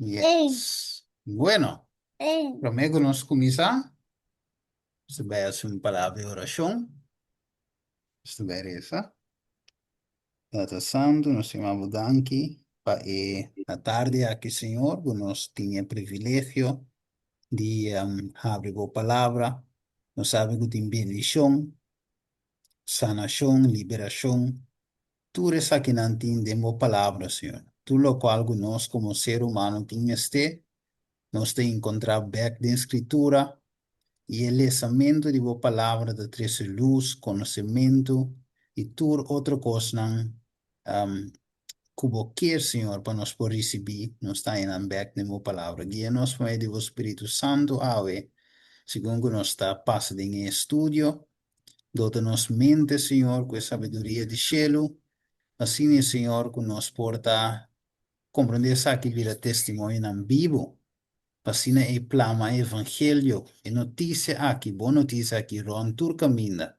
Yes. Bueno, promé ku nos kuminsá, nos ta bai hasi un palabra di orashon. Nos ta bai resa. Tata Santu, nos ta yama bo danki pa e atardi aki, Señor, ku nos tin e privilegio di habri bo palabra. Nos sabi ku tin bendishon, sanashon, liberashon. Tur esakinan tin den bo palabra, Señor. Tur lokual ku nos komo ser humano tin mester, nos ta enkontrá bèk den Skritura, i e lesamentu di bo palabra ta trese lus, konosementu i tur otro kosnan ku bo kier, Señor, pa nos por risibí, nos ta haña nan bèk den bo palabra. Guia nos pa medio di bo Spiritu Santu awe, segun ku nos ta pasa den e estudio. Dota nos mente, Señor, ku e sabiduria di shelu, asina, Señor, ku nos por ta komprondé esaki bira testimonionan bibu pa asina e plama e evangelio, e notisia aki, bon notisia aki rònt tur kaminda.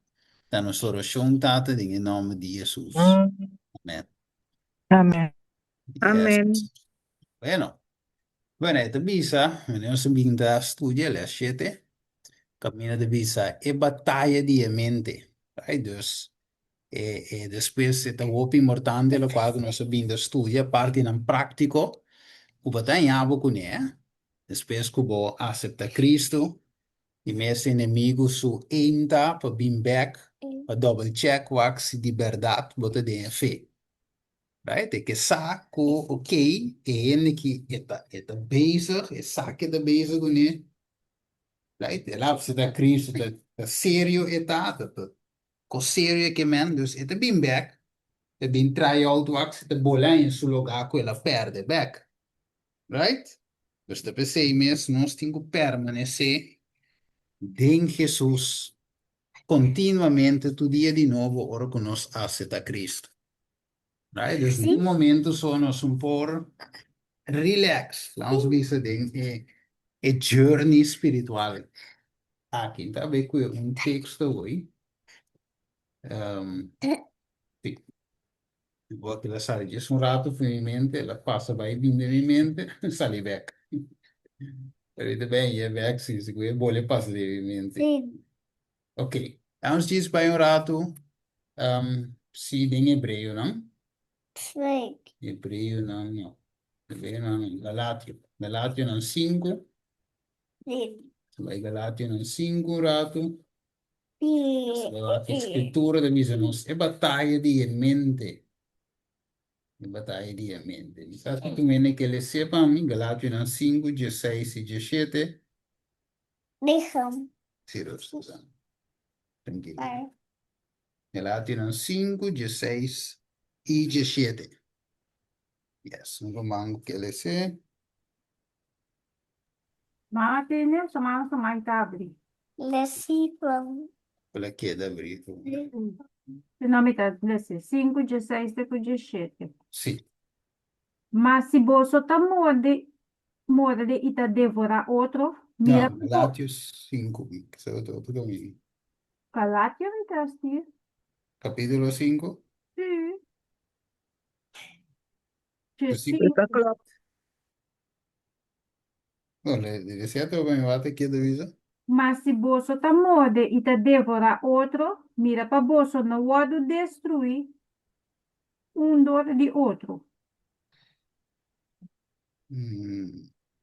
Ta nos orashon, Tata, den e nòmber di Hesus. Amèn. Amèn. Yes. Amèn. Bueno, bueno, e ta bisa, wanneer nos a bin ta studia les shete, kaminda ta bisa e bataya di e mente. Right? Dus, e, e despues e ta hopi importante lokual ku nos a bin ta studia, partinan práktiko ku bo ta haña bo kuné, despues ku bo aseptá Kristu, di mes enemigu su aim ta pa bin bèk pa double check wak si di bèrdat bo ta den e fe. Right? E ke sa ku ok, e hende ki e ta e ta bezig, e sa ke ta bezig kuné, right? El a aseptá Kristu, ta ta serio e ta, ta ta Kos serio e ke men, dus e ta bin bek, ta bin try out wak si ta bola en su lugá ku el a pèrdè bek. Right? Dus ta p'esei mes nos tin ku permanesé den Hesus kontinuamente tur dia di nobo ora ku nos aseptá Kristu. Right? Dus un momento so nos un por relax, laat ons bisa den e e journey spiritual aki. Ta bay cu un texto hoy. Sí. Bo a sali djes un rato for mi mente, el a pasa bay bin den mi mente, sali bek. Pero e ta bay ye bek si, si cu e bole pasa den mi mente. Ok, vamos djis bai un ratu si den Hebreonan. Hebreonan no, Hebreonan no, Galatio. Galationan sinku. Bai Galationan sinku un ratu. Bai wak e Skritura ta bisa nos e bataya di e mente. E bataya di e mente. Mi sa si tur hende ke les'é pa mi, Galationan sinku, dieseis i diesshete. Lichaam. Sí, rustig aan. Tranquilo. Galationan 5, 16 i 17. Yes, un ruman ku ke lese. Mama tene, so mama su mai ta abri. Lesi pa. Ku la keda abri. Si no mi ta lese. 5, 16 te ku 17. Sí. Ma si boso ta morde, morde i ta devorá otro, mira No, ku bo. Galatios 5, esei otro otro kaminda. Galatio mi ta studia. Kapítulo 5? Sí. Versíkulo. Ta klopt. No, le decía todo mi bate ke ta bisa. Ma si boso ta morde i ta devorá otro, mira pa boso no wòrdu destruí un dor di otro.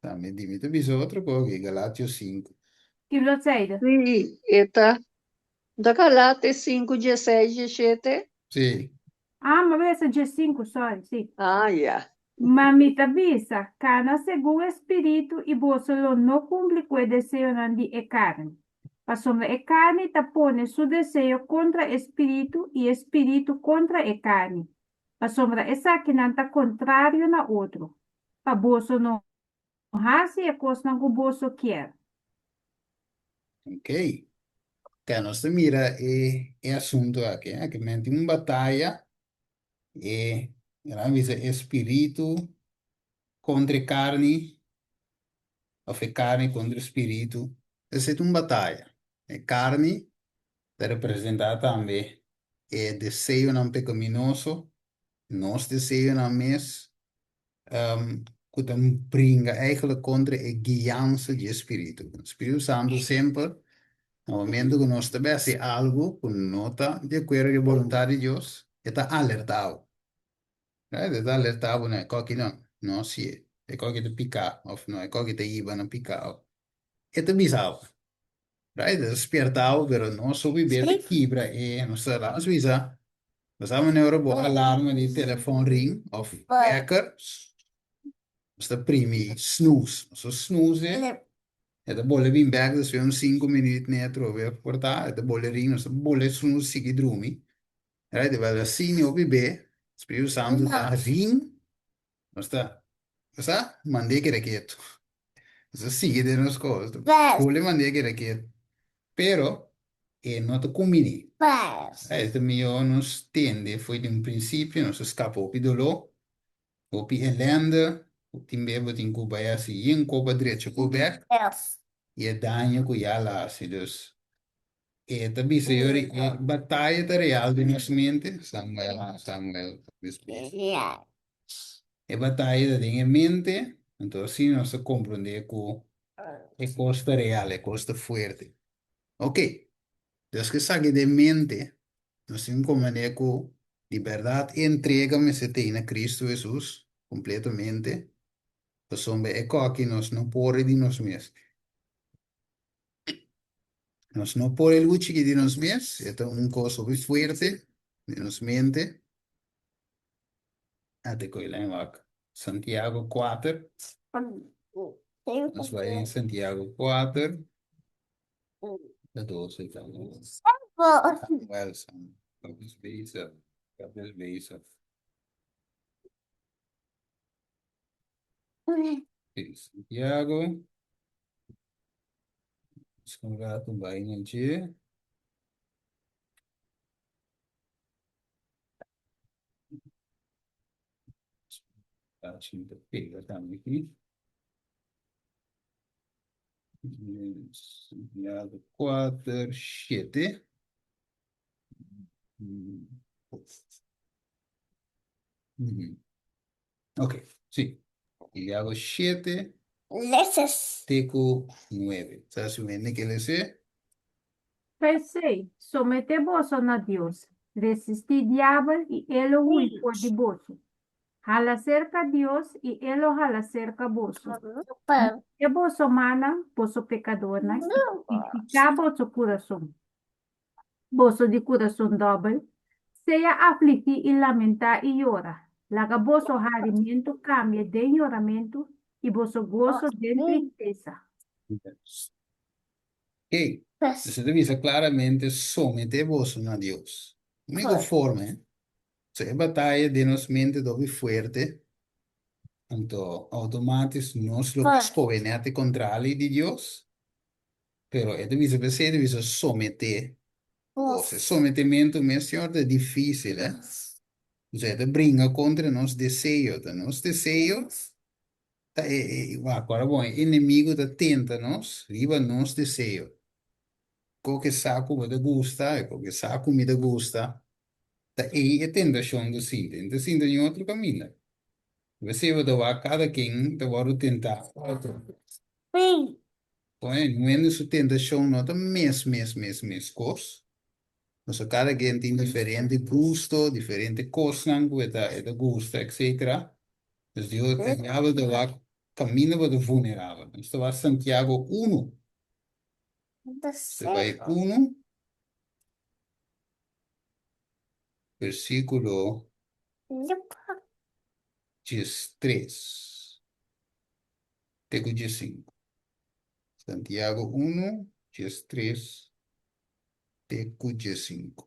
Tambe di mi ta bisa otro kos aki, Galatios 5. Ki bladzijde? Sí, e ta ta Galatios 5, 16, 17. Sí. Ah, mi a bisa 15, sorry, sí. Ah, ya. Ma mi ta bisa, kana segun e Spiritu i boso lo no kumpli ku e deseonan di e karni. Pasobra e karni ta pone su deseo kontra e Spiritu i e Spiritu kontra e karni, pasobra esakinan ta kontrario na otro, pa boso no hasi e kosnan ku boso kier. Ok. Te nos ta mira e e asunto aki, eh? Aki men tin un bataya, e, nan bisa e spiritu kontra e karni, of e karni kontra e spiritu. Esei ta un bataya. E karni ta representá tambe e deseonan pekaminoso, nos deseonan mes. ku ta bringa eigenlijk kontra e guiansa di e Spiritu. Spiritu Santu semper, na momento ku nos ta bai hasi algu ku no ta di akuerdo ku e boluntat di Dios, e ta alerta bo. Right? E ta alerta bo, no, e koki no, no hasié, e koki ta piká òf no, e koki ta hiba na piká. E ta bisa bo. Right, ta spierta bo, pero no subi bes ta kibra e nos ta laat nos bisa, bo sa manera ora bo alarma di telefon ring of wekker, nos ta primi snooze, nos ta snooze e, e ta bole bin bek despues un sinku minuut ne atrobe por ta, e ta bole ring, nos ta bole snooze sigui drumi, right, pero asina hopi be Spiritu Santu ta ring. Nos ta, nos ta mand'é keda ketu. Nos ta sigui den nos kos. Juli mand'é keda ketu. Pero e no ta kumbiní. E ta mihó nos tende fo'i di un prinsipio, nos ta skapa hopi doló, hopi elènde, tin bes bo tin ku bai hasi yen kopa drecha ku bèk i e daño ku ya la hasi. Dus E ta bisa yori e bataya ta real den nos mente, Samuel, Samuel, despues. E bataya ta den e mente, anto asina nos ta komprondé ku e kos ta real, e kos ta fuerte. Ok, dus ku esaki den mente, nos tin ku komprondé ku di bèrdat e entrega mester tei na Kristu Hesus kompletamente, pasobra e koki nos no por di nos mes. Nos no por e lucha aki di nos mes, e ta un kos hopi fuerte den nos mente. Ate koe lei wak Santiago kuater. Nos bai den Santiago kuater. Ta dos e ta no. Samuel, Samuel. God is bezig. God is bezig. Santiago. Busca un rato bai na dje. Achi ta pega tambe aki. Santiago 4, 7. Ok, sí. Santiago 7 Leses. te ku 9. Sa si un hende ke lese? P'esei, someté boso na Dios, resistí diabel i e lo hui for di boso. Hala serka Dios i e lo hala serka boso. Limpia boso mannan, boso pekadornan, i purifiká boso kurason. Boso di kurason dòbel, sea afligí i lamentá i yora. Laga boso harimentu kambia den yoramentu i boso goso den tristesa. Oké, Esei ta bisa klaramente, someté boso na Dios. Úniko forma, eh? So e bataya den nos mente ta hopi fuerte, anto outomátis nos lo skohe nèt e kontrali di Dios. Pero e ta bisa p'esei, e ta bisa someté bos. E sometementu mes, Señor, ta difícil, eh. Entonces e ta bringa kontra nos deseo. Ta nos deseo ta e, e, wak, ora bon, e enemigo ta tenta nos riba nos deseo. Koke sa ku bo ta gusta, e koke sa ku mi ta gusta, ta ei e tentashon ta sinta. E no ta sinta niun otro kaminda. P'esei bo ta wak kada ken ta wòrdu tentá otro. Pone, hende su tentashon no ta mes mes mes mes kos. Pasobra kada ken tin diferente gusto, diferente kosnan ku e ta e ta gusta, etcetera. Dus Dios, e diabel ta wak kaminda bo ta vulnerabel. Nos ta wak Santiago unu. Ta bai unu, versíkulo diestres. te ku diesinku. Santiago unu, diestres te ku diesinku.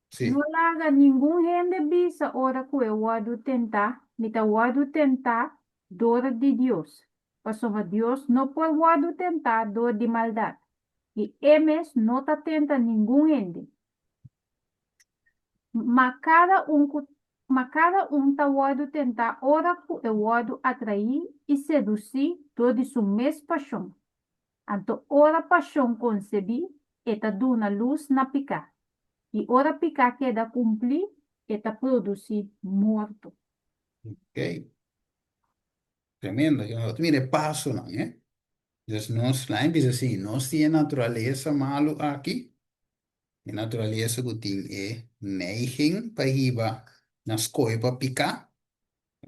Sí. No laga ningun hende bisa ora ku e wòrdu tentá, Mi ta wòrdu tentá dor di Dios. Pasobra Dios no por wòrdu tentá dor di maldat, i E mes no ta tenta ningun hende. Ma kada un ku ma kada un ta wòrdu tentá ora ku e wòrdu atraí i sedusí dor di su mes pashon. Anto ora pashon konsebí, e ta duna lus na piká. I ora piká keda kumplí, e ta produsí morto. Ok. Tremendo. Yo mira e pasonan, eh? Dus nos, laat bisa así, nos tin e naturalesa malu aki, e naturalesa ku tin e neiging pa hiba na skohe pa piká,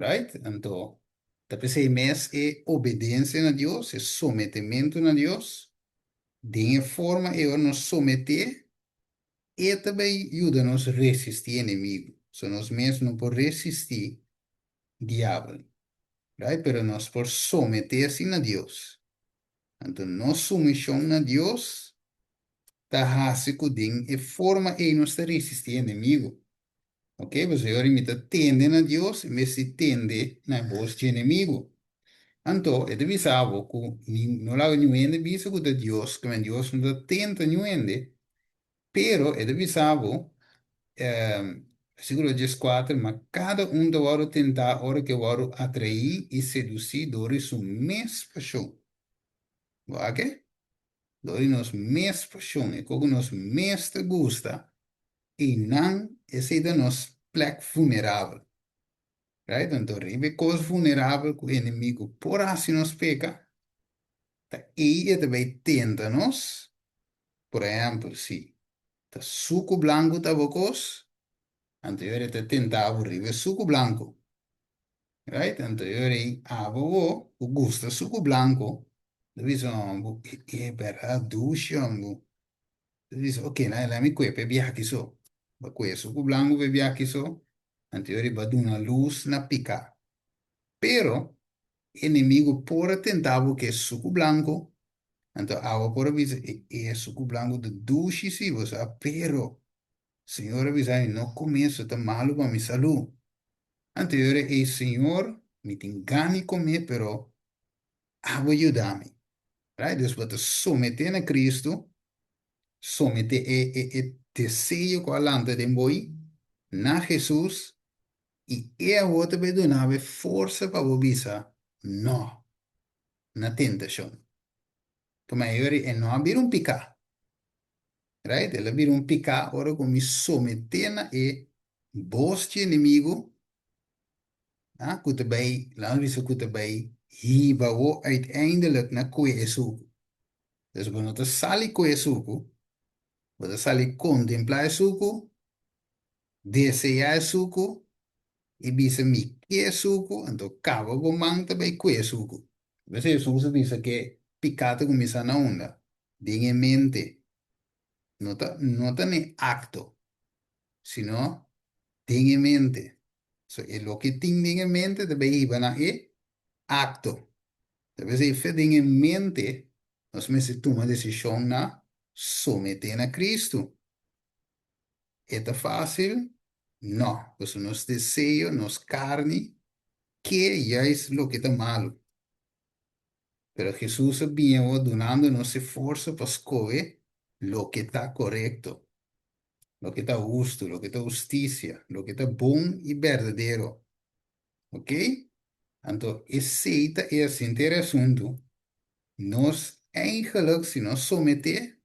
right? Anto, ta p'esei mes e obedensia na Dios, e sometementu na Dios, den e forma ei ora nos someté, e ta bai yuda nos resistí enemigu. So nos mes no por resistí diabel, right? Pero nos por someté así na Dios. Anto nos sumishon na Dios ta hasi ku den e forma ei nos ta resistí enemigu. Ok, pasobra ora mi ta tende na Dios en bes di tende na e bos dje enemigu. Anto e ta bisa bo ku ni no laga niun hende bisa ku ta Dios, ku men Dios no ta tenta niun hende, pero e ta bisa bo, versíkulo dieskuater, ma kada un ta wòrdu tentá ora ku e wòrdu atraí i sedusí dor di su mes pashon. Bo a ke? Dor di nos mes pashon, e kos ku nos mes ta gusta, einan esei ta nos plek vulnerabel. Right? Anto riba e kos vulnerabel ku enemigu por hasi nos peka, ta ei e ta bai tenta nos. Por ehèmpel, si ta suku blanku ta bo kos, anto e ora e ta tenta bo riba e suku blanku. Right? Anto e ora ei abo bo ku gusta suku blanku, ta bisa, oh, bo e bèrdat dushi, bo. Ta bisa, ok, na laat mi kue p'e biaha so. Bo kue suku blanku p'e biaha so, anto e ora bo a duna lus na piká. Pero, e enemigu por a tenta bo ku e suku blanku, anto abo por a bisa, e e suku blanku ta dushi si, bo sa, pero Señor a bisa mi no kome eso, ta malu pa mi salú. Anto e ora ei, Señor, mi tin gana di kome, pero abo yuda mi. Right? Dus bo ta someté na Cristo, someté e, e, e deseo ku a lanta den boi na Jesus i e awor ta bai duna bo e forsa pa bo bisa no na tentashon. Tuma e ora e no a bira un piká. Right? El a bira un piká ora ku mi someté na e bos dje enemigu ah, ku ta bai, laat nos bisa ku ta bai hiba bo uiteindelijk na kue e suku. Dus bo no ta sali kue e suku, bo ta sali kontemplá e suku, deseá e suku i bisa mi ke e suku, anto kaba bo man ta bai kue e suku. P'esei Hesus a bisa ke piká ta kuminsá na unda? Den e mente. No ta no ta n'e akto, sino den e mente. So e loke tin den e mente ta bai hiba na e akto. Ta p'esei fe den e mente nos mester tuma desishon na someté na Kristu. E ta fásil? No, pasobra nos deseo, nos karni, ke juist loke ta malu. Pero Hesus a bini awor dunando nos e forsa pa skohe loke ta korekto, loke ta hustu, loke ta hustisia, loke ta bon i berdadero. Ok? Anto esei ta e henter asuntu. Nos eigenlijk, si nos someté,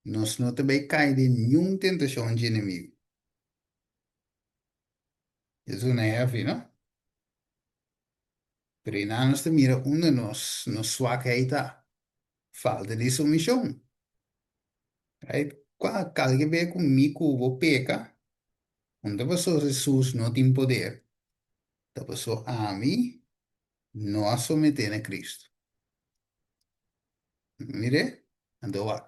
nos no ta bai kai den niun tentashon dje enemigu. Es una heavy, no? Pero einan nos ta mira unda nos nos swakheid ta, falta di sumishon. Right? Kua kalke be ku mi ku bo peka, un ta paso Hesus no tin poder, ta paso ami no a someté na Cristo. Mir'é? Anto wak.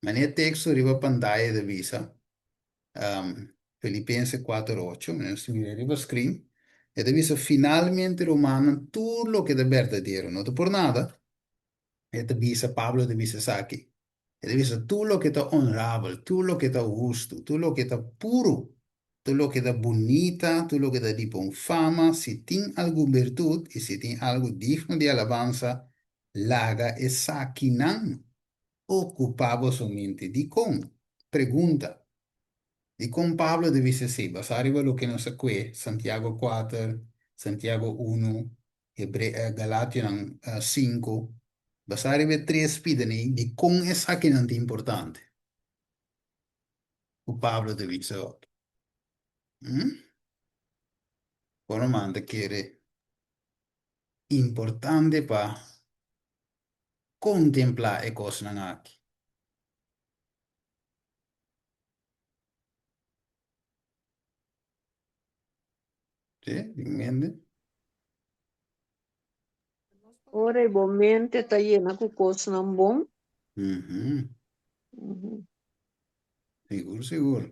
Manera teksto riba pantaya ta bisa, Filipense kuater ocho, mi nos mira riba screen, e ta bisa finalmente rumannan tur loke ta berdadero, no ta por nada, e ta bisa, Pablo ta bisa esaki, e ta bisa tur loke ta honrabel, tur loke ta hustu, tur loke ta puru, tur loke ta bunita, tur loke ta di bon fama, si tin algun birtud i si tin algu digno di alabansa, laga esakinan Okupá boso mente. Dikon? Pregunta. Dikon Pablo ta bisa esei? Basá riba loke nos a kue, Santiago kuater, Santiago unu, Hebre, Galationan sinku. Basá riba e tres pidanan ei, dikon esakinan ta importante? Ku Pablo ta bisa aki. Hm? Kon ruman ta kere importante pa kontemplá e kosnan aki? Sí, tin hende. Ora e bo mente ta yena ku kosnan bon. Mhm. Sigur, sigur.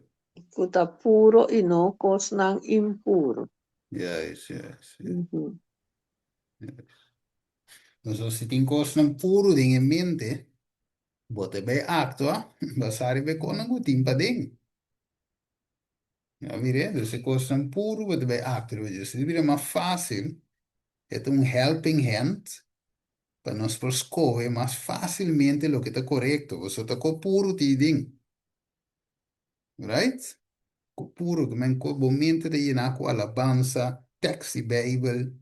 Ku ta puro i no kosnan impuro. Juist, juist, juist. Nos si tin kosnan puro den e mente, bo ta bai aktua basá riba e kosnan ku tin paden. A mir'é, dus e kosnan puru bo ta bai aktua riba dje. Si ta bira mas fásil, e ta un helping hand pa nos por skohe mas fásilmente loke ta korekto, pasobra ta ko puru tin den. Right? Ko puru, ke men ko bo mente ta yená ku alabansa, tèks di Beibel,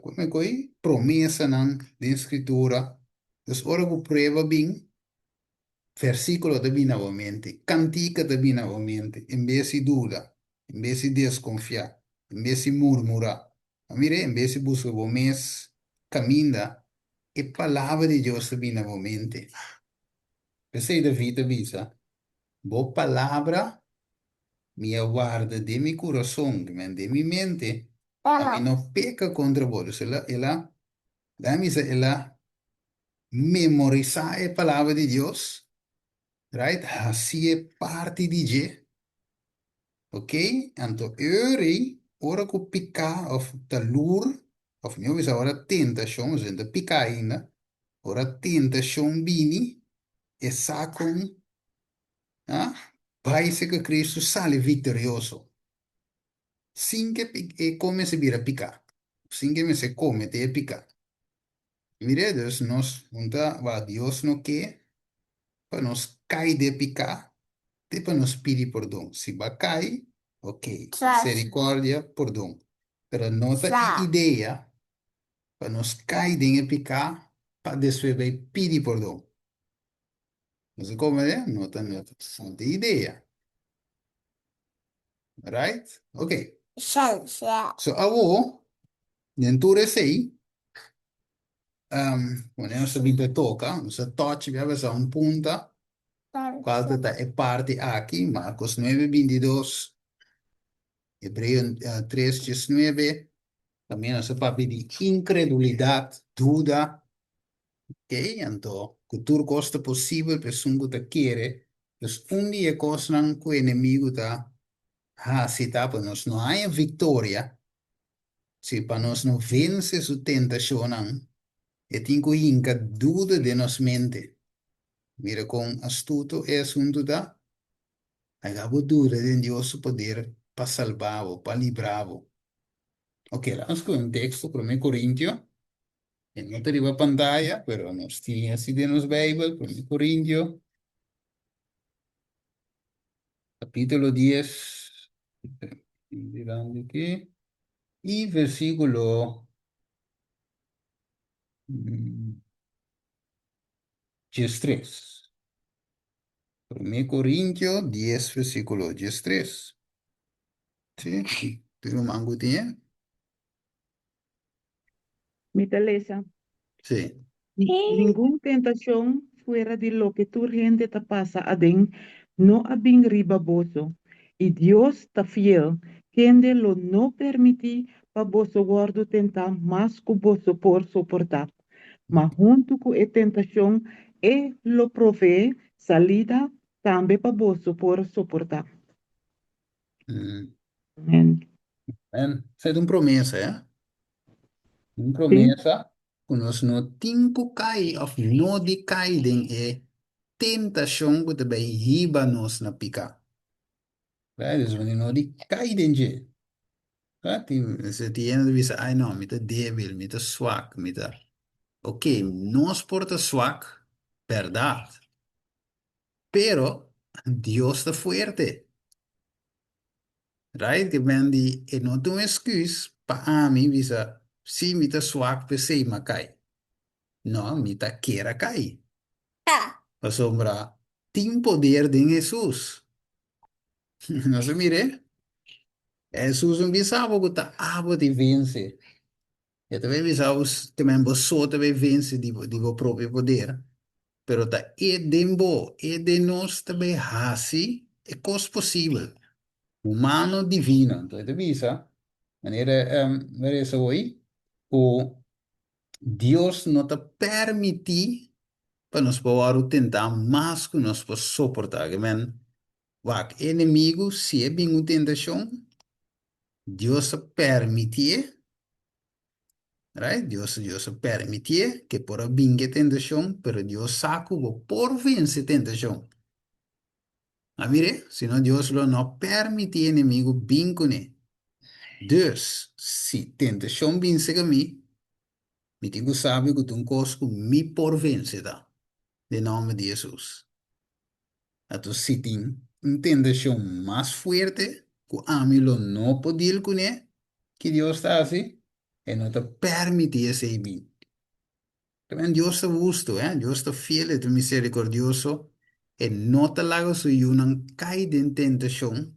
kome ku ei? Promesanan den Skritura. Dus ora ku prueba bin, Versíkulo ta bini na bo mente, kantika ta bini na bo mente, en bes di duda, en bes di deskonfiá, en bes di murmurá. A mira, en bes di buska bo mes kaminda, e Palabra di Dios ta bini na bo mente. P'esei David ta bisa, Bo palabra mi a warda den mi kurason, den mi mente, pa mi no peka kontra bo. Dus el a, el a, laga mi bisa, el a memorisá e Palabra di Dios, right, hasié parti di dje, ok, anto eur ei ora ku piká òf ta lur, òf mihó bisa ora tentashon, pasobra ta piká ainda, ora tentashon bini, e sa kon a bai serka Kristu sali viktorioso, sin ke e kuminsá bira piká, sin ke mester kometé e piká. Mire, dus nos punta wa Dios no ke pa nos kai den piká, te pa nos pidi pordon. Si bo a kai, ok, misericordia, pordon. Pero no ta e idea pa nos kai den e piká pa despues bai pidi pordon. Nos a komprende? No ta no ta e idea. Right? Ok. So awo, den tur esei, um, wanneer nos ta bin ta toka, nos a touch bia besa un punta, cual ta ta e parti aki, Marcos 9:22, Hebreo 3:19, también nos a papia di incredulidad, duda, Ok, anto ku tur kos ta posibel pa esun ku ta kere. Dus un di e kosnan ku enemigu ta hasi ta pa nos no haña viktoria, si pa nos no vense su tentashonnan, e tin ku hinka duda den nos mente. Mira kon astuto e asuntu ta. Laga bo duda den Dios su poder pa salba bo, pa libra bo. Ok, laga nos skohe un teksto, Promé Korintio. E no ta riba pantaya, pero nos tin así den nos Bijbel, Promé Corintio, capítulo 10, mirando aquí, y versículo 13. Promé Corintio 10, versículo 13. Sí, tin ruman ku tin e? Mi ta lesa. Sí. Ningun tentashon fuera di loke tur hende ta pasa aden no a bin riba boso, i Dios ta fiel, kende lo no permití pa boso wòrdu tentá mas ku boso por soportá, ma huntu ku e tentashon e lo proveé salida tambe pa boso por soportá. Amen. Amen. Esei ta un promesa, eh? Un promesa ku nos no tin ku kai òf no di kai den e tentashon ku ta bai hiba nos na piká. Right? Dus wanneer no di kai den dje. Right? Tin, se tin hende ta bisa, ai no, mi ta débil, mi ta swak, mi ta. Ok, nos por ta swak, bèrdat. Pero Dios ta fuerte. Right? Ke men di e no ta un excuse pa ami bisa si mi ta swak p'esei m'a kai. No, mi ta kier a kai. Pasobra tin poder den Hesus. Nos a mir'é? Hesus no bisa bo ku ta abo di vense. E ta bai bisa bo te men bo so ta bai vense di bo, di bo propio poder. Pero ta e den bo, e den nos ta bai hasi e kos posibel. Humano divino. Anto e ta bisa, manera um, resa hoy, ku Dios no ta permití pa nos por wòrdu tentá mas ku nos por soportá. Ke men, wak, e enemigu, si e bin un tentashon, Dios ta permitié, right? Dios, Dios ta permitié ke por a bin ke tentashon, pero Dios sa ku bo por vense tentashon. A mir'é, sino Dios lo no permití enemigu bin kuné. Dus, si tentashon bin serka mi, mi tin ku sabi ku ta un kos ku mi por vense ta, den nòmber di Hesus. Anto si tin un tentashon mas fuerte ku ami lo no por deal kuné, ki Dios ta hasi? E no ta permití esei bin. También Dios ta hustu, eh? Dios ta fiel, e ta misericordioso. E no ta laga su yunan kai den tentashon,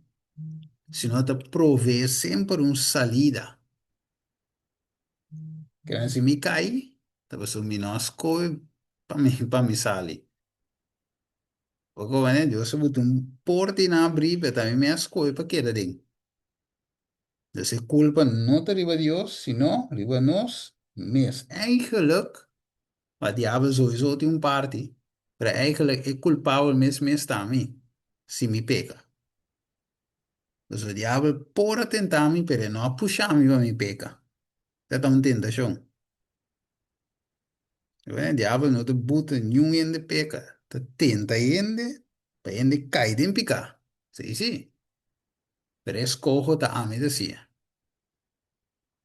sino ta proveé semper un salida. Keren si mi kai, ta pasobra mi no a skohe pa mi, pa mi sali. Poko, eh? Dios a buta un porta i nan abrí, pero tambe mi a skohe pa keda den. Dus e kulpa no ta riba Dios, sino riba nos mes. Eigenlijk, ma diabel sowieso tin un parti, pero eigenlijk e kulpabel mes mes ta mi, si mi peka. Pasobra diabel por a tenta mi, pero e no a pusha mi pa mi peka. Esei ta un tentashon. Diabel no ta buta niun hende peka, ta tenta hende pa hende kai den piká. Si, si. Pero e skoho ta ami ta siña.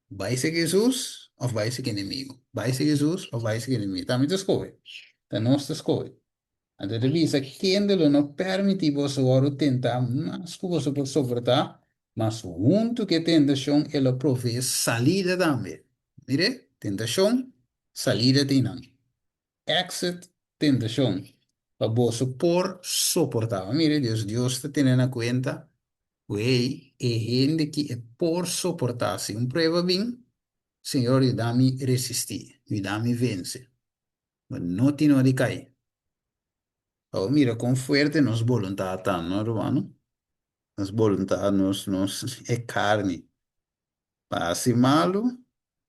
Bai sigui Hesus of bai sigui enemigu? Bai sigui Hesus of bai sigui enemigu? Ta ami ta skohe. Ta nos ta skohe. Anto e ta bisa, Kende lo no permití boso wòrdu tentá mas ku boso por soportá, mas huntu ku e tentashon e lo proveé salida tambe. Mir'é, tentashon, salida tin nan. Exit tentashon, pa boso por soportá. Mira, Dios, Dios ta tene na kuenta ku ei e hende ki e por soportá. Si un prueba bin, Señor yuda mi resistí, yuda mi vense. Bo no tin ora di kai. Awor mira kon fuerte nos boluntat ta, no rumannan? Nos boluntat, nos, nos e karni. Pa hasi malu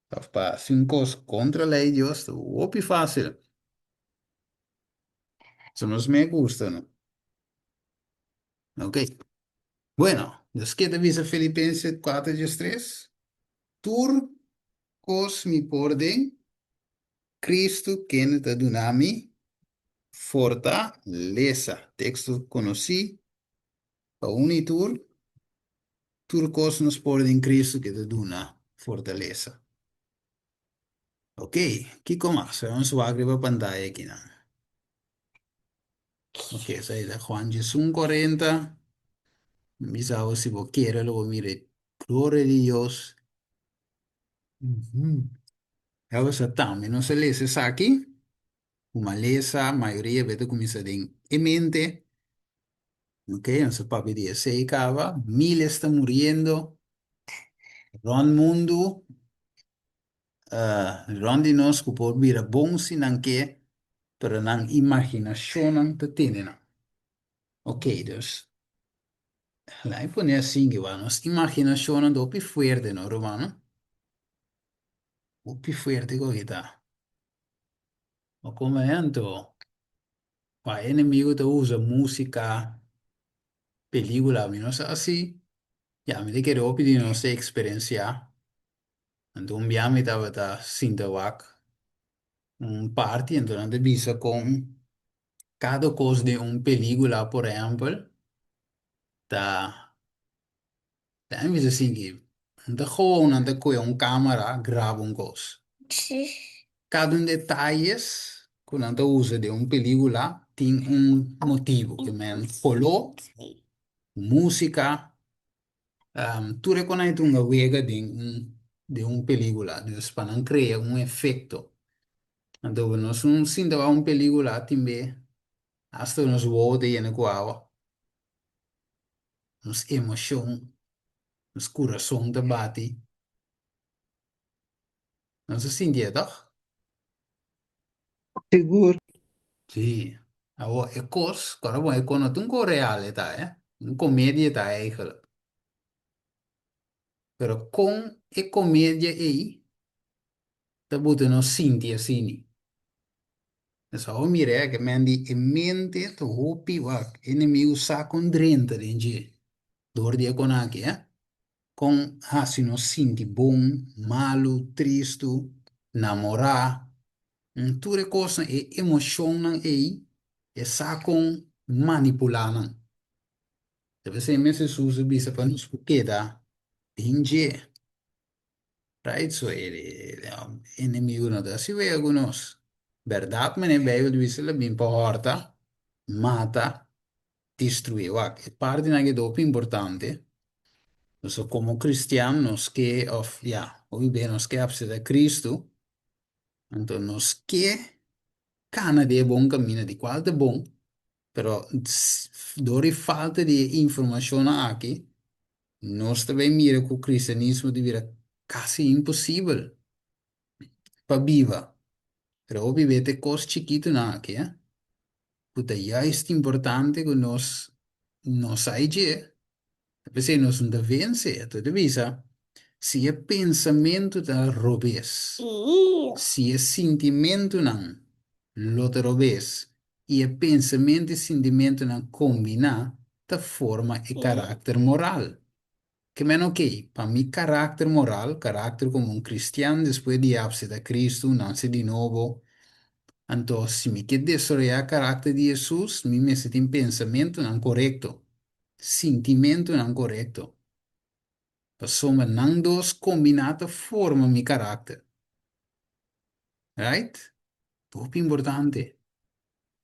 òf pa hasi un kos kontra lei di Dios ta hopi fásil. So nos me gusta no. Ok. Bueno, nos ke ta bisa Filipenses kuater djes tres, Tur kos mi por den Kristu kende ta duna mi fortalesa. Teksto konosí pa un i tur. Tur kos nos por den Cristo ke ta duna fortalesa. Ok, kiko mas? Nos wak riba pantaya akinan. Ok, esei ta Juan diesun 40. Mi bisa bo si bo kere lo bo mira e gloria di Dios. Ya bo sa tambe nos a lesa esaki. Ku malesa mayoria beta kuminsá den e mente. Ok, nos a papia di esei kaba. Miles ta muriendo rònt mundu, rònt di nos ku por bira bon si nan ke, pero nan imaginashonnan ta tene nan. Ok, dus laat mi pone asin ki nos imaginashonnan ta hopi fuerte no rumannan? Hopi fuerte ku aki ta. Bo come anto pa enemigo ta usa musica, pelicula, mi no sa si ya mi ta kere hopi di nos ta experiencia. Anto un bia mi tabata sinta wak un parti anto nan ta bisa con cada cos den un pelicula por ehempel ta. Nan bisa sinti, nan ta gewoon, nan ta kohe un camera graba un kos. Kada un detayes ku nan ta usa den un pelicula tin un motibu, ke men koló, musika, tur e konan ta hunga wega den un den un pelicula, dus pa nan krea un efekto. Anto nos no sinta wak un pelíkula tin be hasta nos wowo ta yena ku awa. Nos emoshon, nos kurason ta bati. Nos a sinti e tòg? Sigur. Sí. Awor e kos, ku ora bon e kos no ta un kos real e ta, eh. Un komedia e ta eigenlijk. Pero kon e komedia ei ta buta nos sinti asini? Esou a mira e ke men di e mente ta hopi wak, enemigu sa kon drenta den dje dor di e kon aki, eh. Kon hasi nos sinti bon, malu, tristu, namorá, tur e kosnan, e emoshonnan ei, e sa kon manipulá nan. Ta p'esei mes Hesus a bisa pa nos por keda den dje. Right? So e enemigu no ta hasi wega ku nos. Bèrdat manera Beibel ta bisa el a bin pa hòrta, mata, destruí. Wak, e partinan aki ta hopi importante. Pasobra komo kristian nos ke òf ya, hopi bes nos ke apseptá Kristu, anto nos ke kana den e bon kaminda di kual ta bon, pero dor di falta di e informashonnan aki, nos ta bai mira ku kristianismo ta bira kasi imposibel pa biba. Pero hopi bes ta e kos chikitunan aki, ku ta juist importante ku nos no sa e dje, ta p'esei nos no ta vense. Anto ta bisa, si e pensamentu ta robes, si e sintimentunan lo ta robes i e pensamentu i sintimentunan kombiná ta forma e karakter moral. Ke men ok, pa mi karakter moral, karakter komo un kristian despues di apseptá Kristu, nase di nobo, anto si mi ke desaroyá karakter di Hesus, mi mester tin pensamentunan korekto, sintimentunan korekto. Pasobra nan dos kombiná ta forma mi karakter. Right? Hopi importante.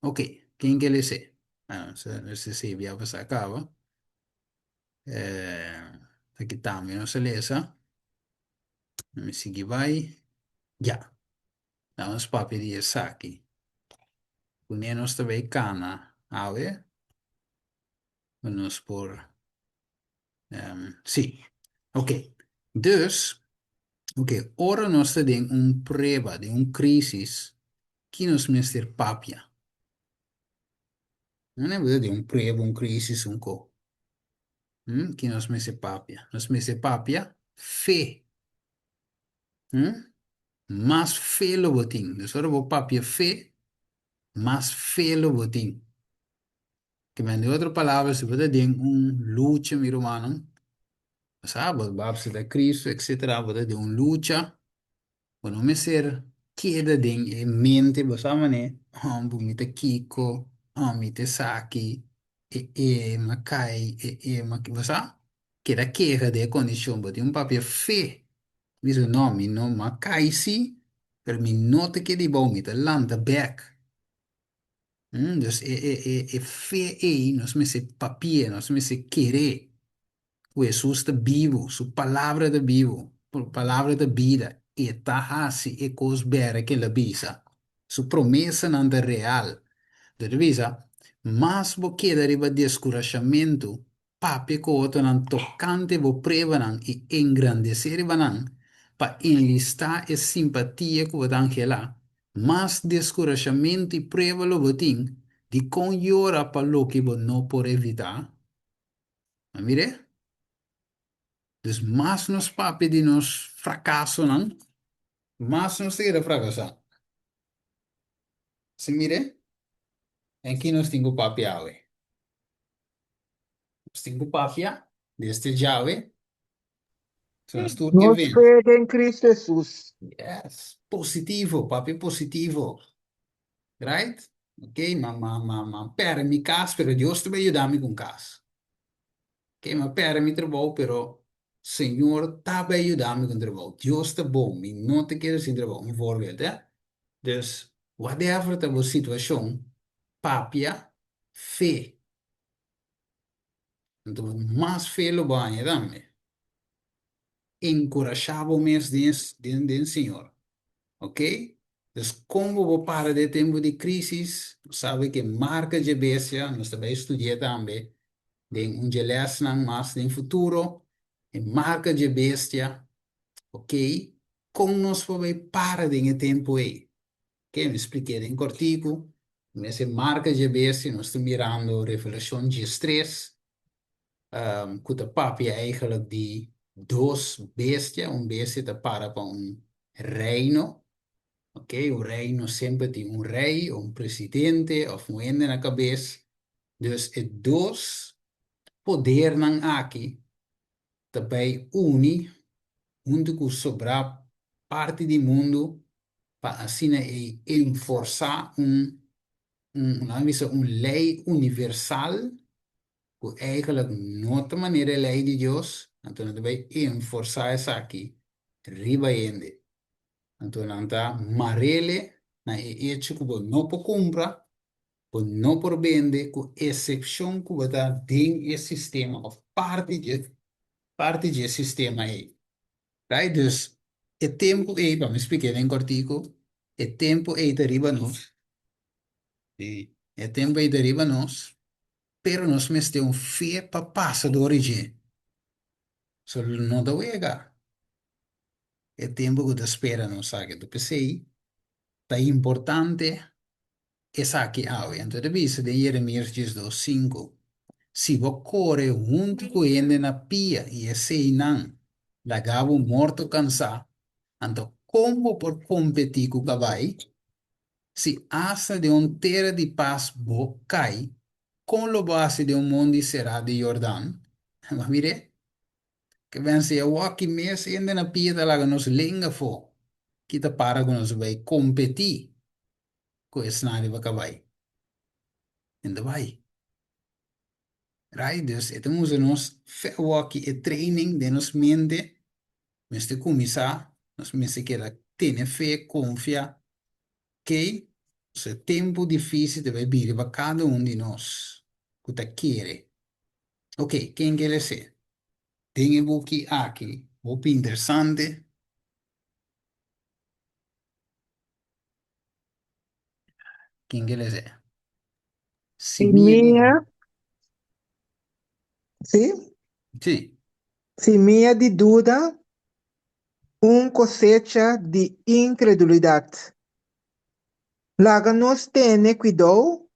Ok, ken ke lese? Ah, no sé si bia pasá kaba. Aki tambe nos a lesa. Mi sigui bai. Ya. Dan nos papia di esaki. Kuné nos ta bai kana awe. Ku nos por sí. Ok. Dus, ok, ora nos ta den un prueba, den un crisis, ki nos mester papia? No ne di un prueba, un crisis, un ko. Hmm? Ki nos mester papia? Nos mester papia fe. Hmm? Mas fe lo bo tin. Dus ora bo papia fe, mas fe lo bo tin. Ke men di otro palabra, si bo ta den un lucha, mi rumannan, bo sa, bo bo acepta Cristo, etcetera, bo ta den un lucha, Bo no mester keda den e mente, bo sa manera, oh, bo mi ta kiko, oh, mi ta esaki, e e m'a kai, e e m'a bo sa? Keda keha den e kondishon, bo tin un papia fe, bisa no, mi no m'a kai si, pero mi no ta keda abou, mi ta lanta bèk. Dus e e e e fe ei nos mester papia, nos mester kere. Ku Hesus ta bibu, su palabra ta bibu, su palabra ta bida, e ta hasi e kos bèrdè ku el a bisa. Su promesanan ta real. Dor ta bisa, Mas bo keda riba deskurashamentu, papia ku otronan tokante bo pruebanan i engrandesé riba nan pa enlistá e simpatia ku bo ta anhelá, mas deskurashamentu i prueba lo bo tin dikon yora pa loke bo no por evitá. A mir'é? Dus mas nos papia di nos frakasonan, mas nos ta keda frakasá. Si mir'é? En ki nos tin ku papia awe? Nos tin ku papia desde djawe, so nos tur ke Nos vense. fe den Cristo Jesus. Yes, positivo, papia positivo. Right? Ok, ma ma ma ma perde mi kas, pero Dios ta bai yuda mi ku un kas. Ok, ma perde mi trabou, pero Señor ta bai yuda mi ku un trabou. Dios ta bon, mi no ta keda sin trabou, un voorbeeld, eh. Dus, whatever ta bo situashon, papia fe. Anto mas fe lo bo haña tambe. Enkurashá bo mes den den den Señor. Ok? Dus kon bo por para den tempu di krísis? Nos sabi ku e marka dje bestia, nos ta bai studi'é tambe den un dje lèsnan mas den futuro, e marka dje bestia, ok, kon nos por bai para den e tempu ei? Ok, mi splik'é den kòrtiku, mes e marka dje bestia, nos ta mirando Revelashon 13, ku ta papia eigenlijk di dos bestia, un bestia ta para pa un reino, ok, un reino semper tin un rei, un presidente òf un hende na kabes, dus e dos podernan aki ta bai uni huntu ku sobrá parti di mundu pa asina ei enforsá un un nan bisa un lei universal ku eigenlijk no ta manera e lei di Dios, anto nan ta bai enforsá esaki riba hende. Anto nan ta marele na e echo ku bo no por kumpra, bo no por bende, ku esepshon ku bo ta den e sistema òf parti dje parti dje sistema ei. Right? Dus e tempu ei, pa mi splik'é den kòrtiku, e tempu ei ta riba nos. Sí, e tempu ei ta riba nos. Pero nos mester un fe pa pasa dor di dje. So no ta wega e tempu ku ta spera nos aki. Enton p'esei ta importante esaki awe. Anto ta bisa den Jeremias 12, 5, Si bo kore huntu ku hende na pia i eseinan laga bo morto kansá, anto kon bo por kompetí ku kabai? Si asta den un tera di pas bo kai, kon lo bo hasi den un mondi será di Jordan? Bo a mir'é? Ke bense awor ki mes hende na pia ta laga nos lenga afó, ki ta para ku nos bai kompetí ku esnan riba kabai? Hende bai. Right? Dus e ta usa nos fe awor ki e training den nos mente mester kuminsá, nos mester keda tene fe, konfia ke e tempu difísil ta bai bini riba kada un di nos ku ta kere. Oke, ken ke les'é? Den e buki aki, hopi interesante. Ken ke les'é? Simia di. Simia, sí? Sí. Simia di duda, un kosecha di inkredulidat. Laga nos tene kuidou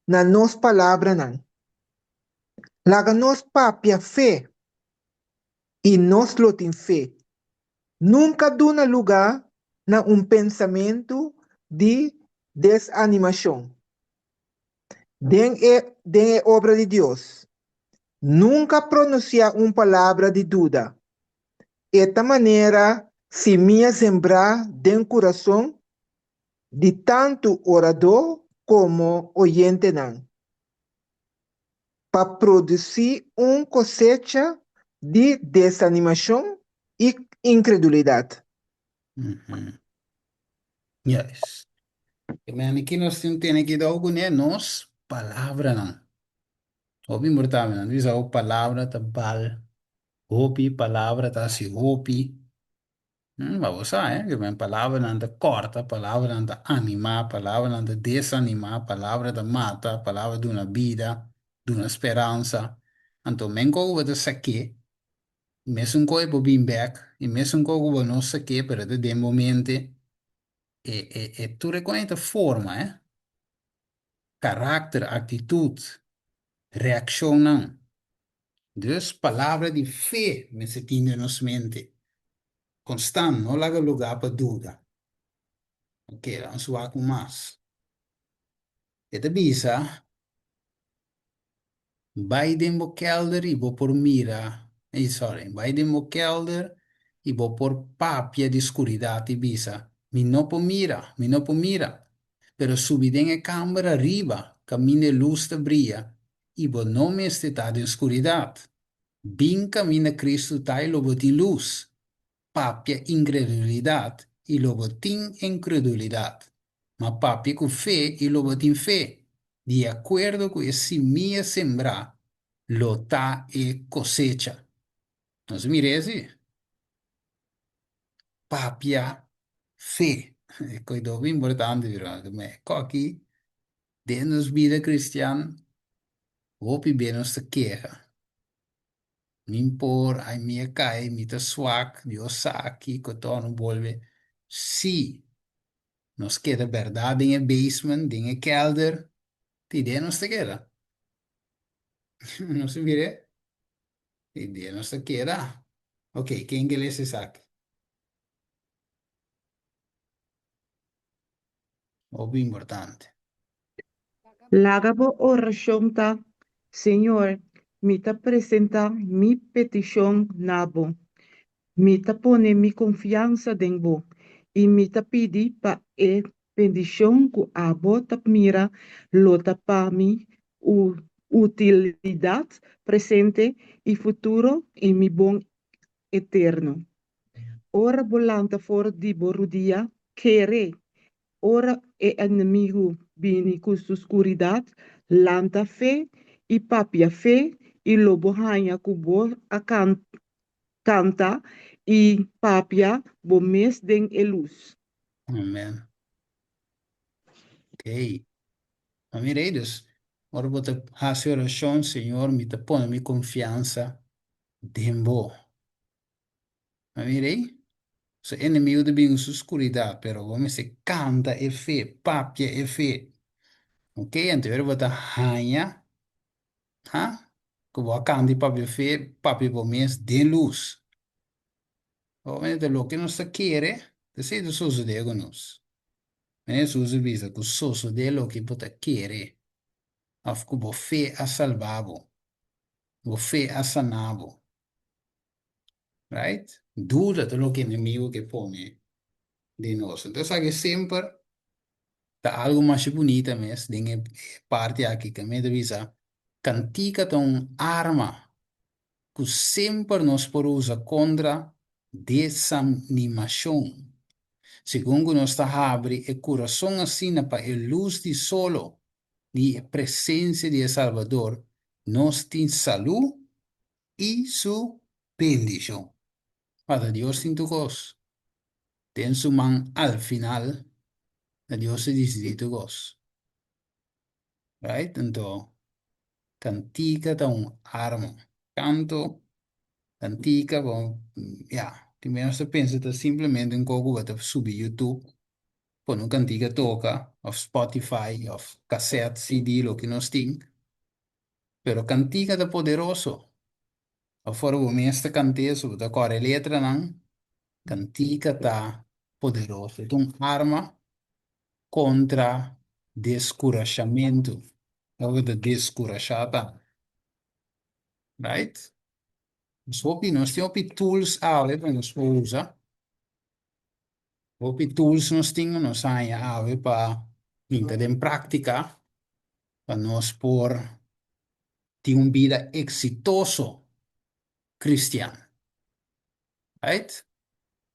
na nos palabranan. Laga nos papia fe, i nos lo tin fe. Nunka duna lugá na un pensamentu di desanimashon. Den e den e obra di Dios. Nunka pronunsiá un palabra di duda. E ta manera simia sembrá den kurason di tantu oradó komo oyentenan, pa produsí un kosecha di desanimashon i inkredulidat. Juist. E mende ki nos tin tene kidou kuné nos palabranan. Hopi importante, nan bisa bo palabra ta bal hopi, palabra ta hasi hopi. Ma bo sa, eh, ke men palabranan ta kòrta, palabranan ta animá, palabranan ta desanimá, palabra ta mata, palabra duna bida, duna speransa. Anto men ku bo ta sak'é, mesun koe bo bin bèk, i mesun koe ku bo no sak'é, pero ta den bo mente, e e e tur e koe ta forma, eh. Karakter, aktitut, reakshonnan. Dus palabra di fe mester tin den nos mente konstant, no laga lugá pa duda. Ok, lanos wak un mas. E ta bisa, Bai den bo kelder i bo por mira, ey sorry, bai den bo kelder i bo por papia di skuridat i bisa, Mi no por mira, mi no por mira. Pero subi den e kamber ariba, kaminda e lus ta bria, i bo no mester ta den skuridat. Bin kaminda Kristu ta i lo bo tin lus. Papia inkredulidat i lo bo tin inkredulidat. Ma papia ku fe i lo bo tin fe. Di akuerdo ku e simia sembrá lo ta e kosecha. Nos mira esi? Papia fe. E kos hopi importante, pero me koki den nos bida kristian hopi be nos ta keha. Mi por, ai mi a kai, mi ta swak, Dios sa kiko to no bolbe. Sí, nos keda bèrdat den e basement, den e kèlder, ta idea nos ta keda. Nos ta mira, ta idea nos ta keda. Ok, ken ke lesa esaki? Hopi importante. Laga bo orashon ta, Señor, mi ta presentá mi petishon na bo. Mi ta pone mi konfiansa den bo i mi ta pidi pa e bendishon ku abo ta mira lo ta pa mi utilidat presente i futuro i mi bon eterno. Ora bo lanta for di bo rudia, kere. Ora e enemigu bini ku su skuridat, lanta fe i papia fe i lo bo haña ku bo a kanta i papia bo mes den e lus. Amen. Ok. Ma mira ei dus, ora bo ta hasi orashon, Señor, mi ta pone mi konfiansa den bo. Ma mira ei, su enemigu ta bin ku su skuridat, pero bo mester kanta e fe, papia e fe. Ok, anto ora bo ta haña, ha, ku bo a kanta i papia fe, papia bo mes den lus. Obviamente loke nos ta kere, ta esei ta sosodé ku nos. Mene Hesus a bisa ku sosodé loke bo ta kere, òf ku bo fe a salba bo, bo fe a sana bo. Right? Duda ta loke enemigo ke pone den nos. Entonces esaki semper ta algo masha bunita mes den e parti aki ke mi ta bisa kantika ta un arma ku semper nos por usa kontra desanimashon. Segun ku nos ta habri e kurason asina pa e lus di solo di e presensia di e Salbador, nos tin salú i su bendishon. Pasobra Dios tin tur kos den su man al final ta Dios ta disidí tur kos. Right? Anto kantika ta un arma. Kanto, kantika, bo, ya, tin bes nos ta pensa ta simplemente un kos ku bo ta subi YouTube, pone un kantika toka, òf Spotify, òf kasèt, CD, loke nos tin. Pero kantika ta poderoso. Afuera bo mes ta kant'é, so bo ta kòrda e letranan. Kantika ta poderoso. E ta un arma kontra deskurashamentu. Ora bo ta deskurashá ta. Right? Nos hopi, nos tin hopi tools awe pa nos por usa. Hopi tools nos tin, nos haña awe pa hinka den práktika. pa nos por tin un bida eksitoso kristian. Right?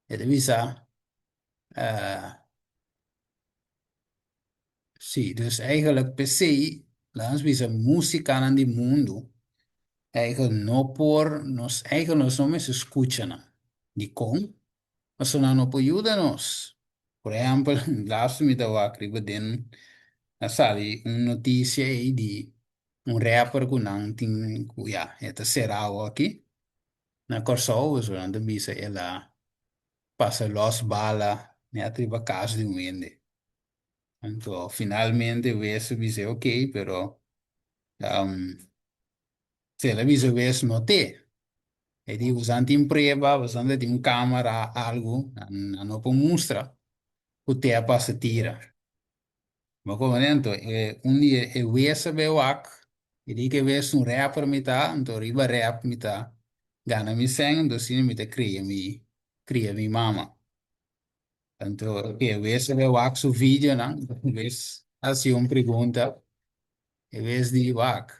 E ta bisa, si, dus eigenlijk p'esei laat nos bisa musikanan di mundu eigenlijk no por, nos eigenlijk nos no mester skucha nan. Dikon? Pasobra nan no por yuda nos. Por ehèmpel, laatste mi ta wak riba den a sali un notisia ei di un rapper ku nan tin ku ya e ta será awor aki na Kòrsou, pasobra nan ta bisa el a pasa lòs bala nèt riba kas di un hende. Anto finalmente wes a bis'é okey pero Si el a bisa wes no te. E di bosan tin prueba, bosan ta tin un camera, algo, nan no por mustra cu te a pasa tira. Bo comprende? Anto e un di e wes a bay wak, e di ke wes un rapper mi ta, anto riba rap mi ta gana mi sèn, anto asina mi ta cria mi, cria mi mama. Anto e wes a bay wak su videonan, wes a haci un pregunta, e wes di wak.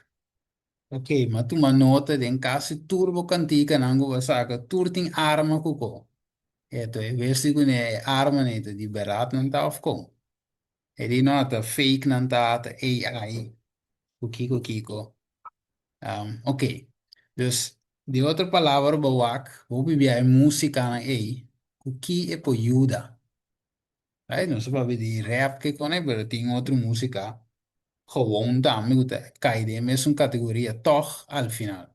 Ok, m'a tuma nota den kasi tur bo kantikanan ku bo a saka, tur tin arma ku ko. Eto e bes di kuné e armanan ei ta di bèrdat nan ta òf kon? E di no, ta fake nan ta, ta AI, ku kiko kiko. Ok, dus di otro palabra bo wak, bo bibia e musikanan ei, ku ki e por yuda? Right? Nos a papia di rap ke kone, pero tin otro músika gewoon tambe ku ta kai den e mesun kategoria tòg al final.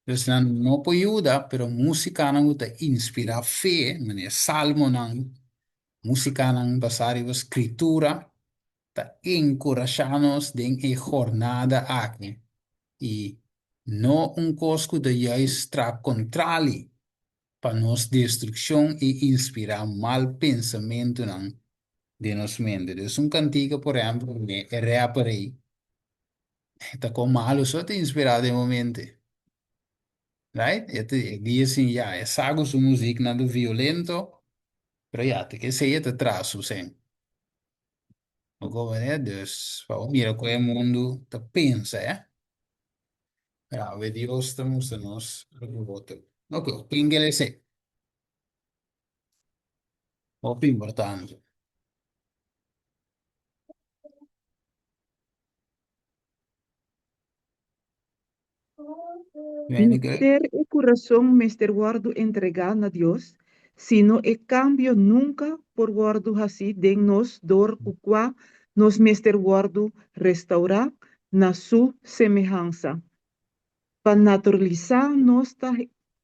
Dus nan no por yuda, pero músikanan ku ta inspirá fe, manera salmonan, músikanan basá riba skritura, ta enkurashá nos den e hornada aki. I no un kos ku ta juist traha kontrali pa nos destrukshon i inspirá mal pensamentunan den nos mente. Dus un kantika, por ehèmpel, di e rapper ei, ta kon malu so ta inspirá den bo mente. Right? E ta e di asin, ya, e sa ku su muziknan ta violento, pero ya, ta kesei e ta traha su sèn. Bo komprendé? Dus, pa bo mira kon e mundu ta pensa, eh. Awe Dios ta mustra nos algu otro. Ok, ken ke esei? Hopi importante. Henter e kurason mester wòrdu entregá na Dios, sino e kambio nunka por wòrdu hasí den nos dor ku kua nos mester wòrdu restourá na Su semehansa. Pa naturalisá nos ta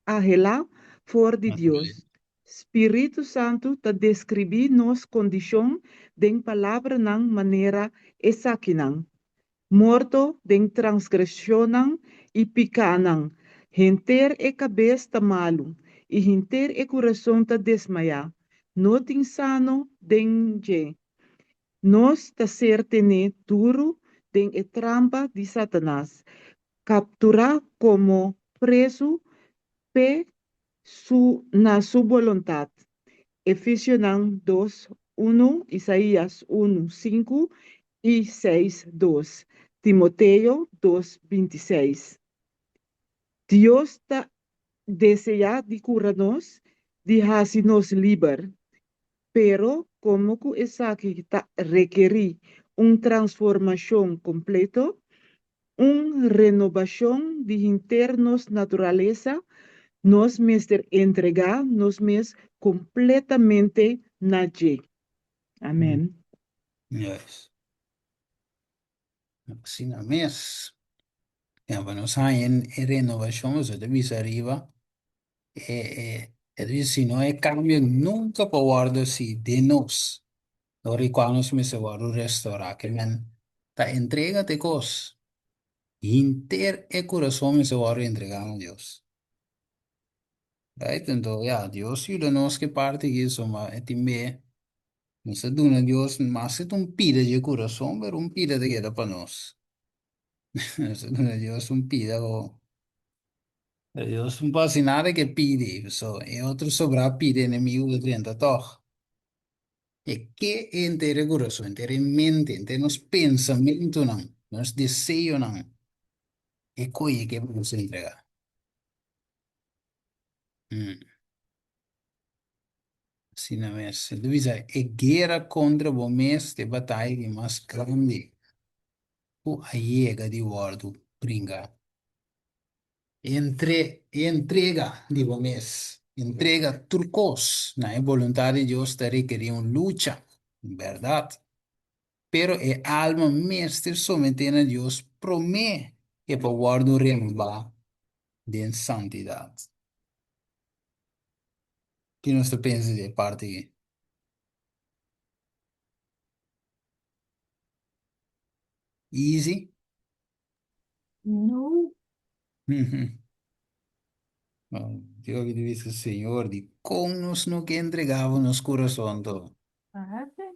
ahelá for di Dios. Spiritu Santu ta deskribí nos kondishon den palabranan manera esakinan, Morto den transgresionnan i pikánan, henter e kabes ta malu i henter e kurason ta desmayá, no tin sano den dje. Nos ta ser tené duru den e trampa di Satanas, kapturá komo prezu p'e su na su boluntat. Efesionan dos, unu, Isaías unu, sinku i seis, dos, Timoteo dos, bintiseis. Dios ta deseá di kura nos, di hasi nos liber. Pero komo ku esaki ta rekerí un transformashon kompleto, un renobashon di henter nos naturalesa, nos mester entregá nos mes kompletamente na dje. Amèn. Yes. Asina mes. Ya, pa nos haña e renobashon, nos ta bisa ariba, e, e, e ta bisa, si no e kambio nunka por wòrdu hasi den nos. Dor di kua nos mester wòrdu restorá. Ke men ta entrega te kos. Hinter e kurason mester wòrdu entregá na Dios. Right? Anto, ya, Dios yuda nos ke parti aki, so ma e tin be nos ta duna Dios maske ta un pida dje kurason, pero un pida ta keda pa nos. Nos ta duna Dios un pida ku Dios no por hasi nada ke pidi, so e otro sobrá pida enemigu ta drenta tòg. E ke henter e kurason, henter e mente, henter nos pensamentunan, nos deseonan, e koe e ke pa nos entregá. Asina mes. E ta bisa, e guera kontra bo mes ta e bataya di mas grandi ku a yega di wòrdu bringá. Entre e entrega di bo mes, entrega tur kos na e boluntat di Dios ta rekerí un lucha, bèrdat. Pero e alma mester someté na Dios promé e por wòrdu renobá den santidat. Ki nos ta pensa di e parti aki? Easy? No. Dios di bisa, Señor, di kon nos no ke entregá bo nos kurason to? Parece.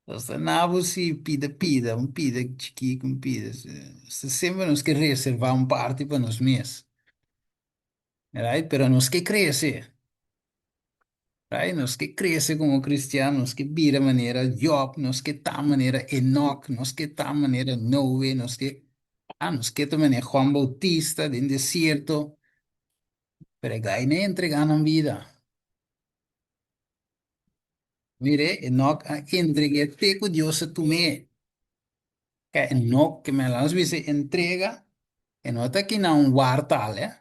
Nos ta na bo si pida pida, un pida chikí un pida. Semper nos ke reservá un parti pa nos mes. Right? Pero nos ke krese. Right? Nos ke krese komo kristian, nos ke bira manera Job, nos ke ta manera Enoch, nos ke ta manera Noe, nos ke, ah, nos ke ta manera Juan Bautista den desierto. Pero e gai no a entregá nan bida. Mire, Enoch a entreg'é te ku Dios a tum'é. Ke Enoch, ke men nos bisa entrega, e no ta kina un wartal, eh.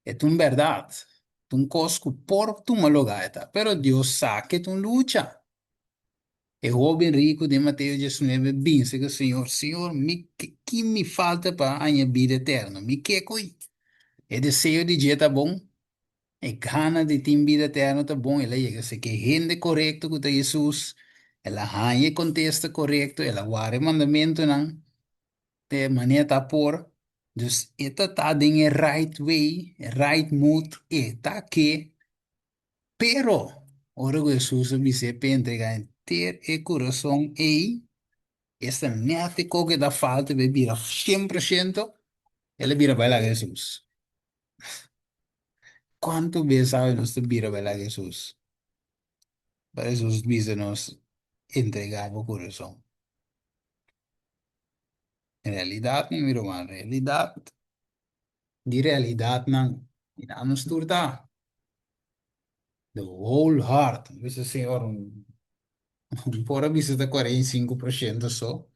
E ta un bèrdat. Ta un kos ku por tuma lugá e ta, pero Dios sa ke ta un lucha. E hóben riku den Mateo diesnuebe binse ku Señor, Señor, mi ki mi falta pa haña bida eterno? Mi ke ko'i? E deseo di dje ta bon, e gana di tin bida eterno ta bon, el a yega si ke hende korekto ku ta Hesus, el a haña e kontesta korekto, el a wara e mandamentunan te manera ta por, dus e ta ta den e right way, e right mood, e ta ke. Pero, ora ku Hesus a bis'é p'e entregá henter e kurason ei, esta nèt e kos ku ta falta p'e bira 100%, el a bira bai laga Hesus. Kuantu bes awe nos ta bira bai laga Hesus? Pa Hesus bisa nos, Entregá bo kurason. En realidat, mi ruman, realidat di realidatnan, mira nos tur ta. The whole heart. Bisa Señor, un por a bisa ta 45% so.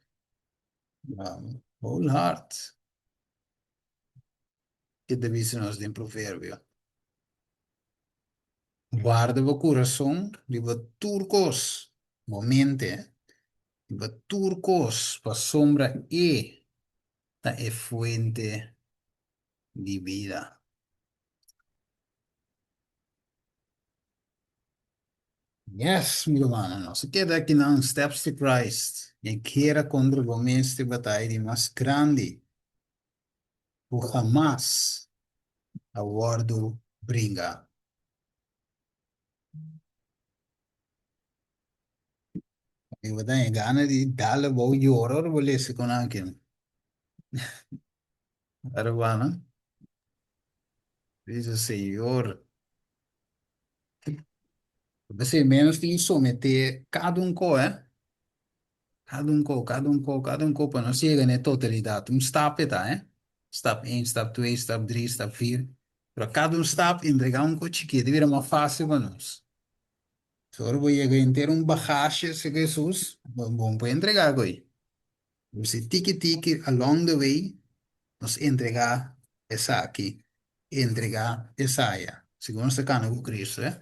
Whole heart. Ke ta bisa nos den Proverbio? Warda bo kurason riba tur kos, bo mente, riba tur kos, pasobra e ta e fuente di bida. Yes, mi rumannan, nos a keda akinan Steps to Christ, e gera kontra bo mes ta e bataya di mas grandi ku hamas a wòrdu bringa. Mi bo ta haña gana di dal abou yora ora bo lesa kon aki. Aruba, no? Dice Señor. P'esei menos tin someté kada un ko, eh? Kada un ko, kada un ko, kada un ko pa nos yega na e totalidat. Un stap e ta, eh? Stap één, stap twee, stap drie, stap vier. Pero kada un stap entregá un ko chikí, ta bira mas fásil pa nos. So ora bo yega henter un bagashe serka Hesus, bo no por entregá koe. Nos tiki tiki along the way nos entregá esaki, entregá esaya. Segun nos ta kana ku Cristo, eh.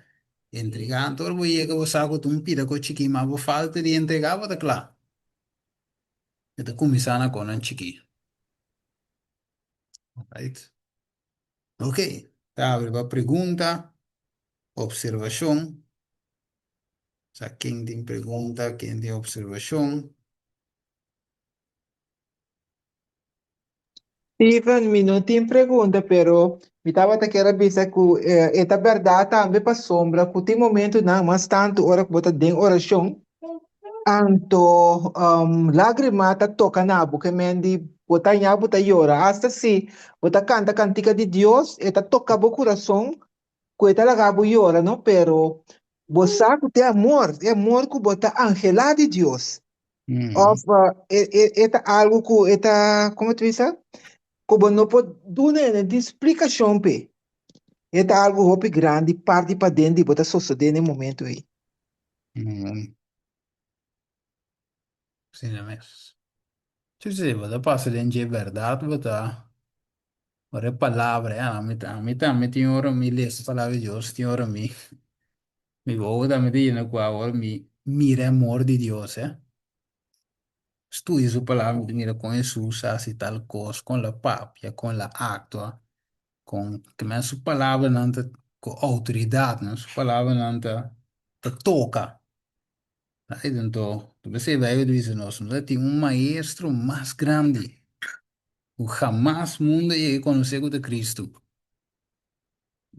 Entregá, anto ora bo yega bo sa ku ta un pida kos chikí, ma bo falta di entregá bo ta kla. E ta kuminsá na konan chikí. Alright. Ok, ta abri pa pregunta, observashon. Sa ken tin pregunta, ken tin observashon. Steven, mi no tin pregunta, pero mi tabata kier a bisa ku e ta bèrdat tambe pasobra ku tin momentunan mas tantu ora ku bo ta den orashon, anto lágrima ta toka na bo, ke men di bo ta haña bo ta yora, asta si bo ta kanta kantika di Dios e ta toka bo kurason ku e ta laga bo yora no, pero bo sa ku tin amor, e amor ku bo ta anhelá di Dios. Of e, e, e ta algu ku e ta, komo ta bisa? Ku bo no por duna e di splikashon p'e. E ta algu hopi grandi parti paden di bo ta sosodé na e momento ei. Asina mes. Sí, sí, bo ta pasa den dje bèrdat bo ta ora e palabra ya ami ta ami tambe tin ora mi lesa palabra di Dios tin ora mi mi wowo tambe ta yena ku awa ora mi mira e amor di Dios eh studia su palabra mi ta mira kon Hesus a hasi tal kos kon el a papia kon el a aktua kon kimen su palabranan ta ku outoridatnan su palabranan ta ta toka. Right, anto, ta p'esei Bijbel ta bisa nos, nos a tin un maestro mas grandi ku hamas mundo a yega a konosé ku ta Cristo.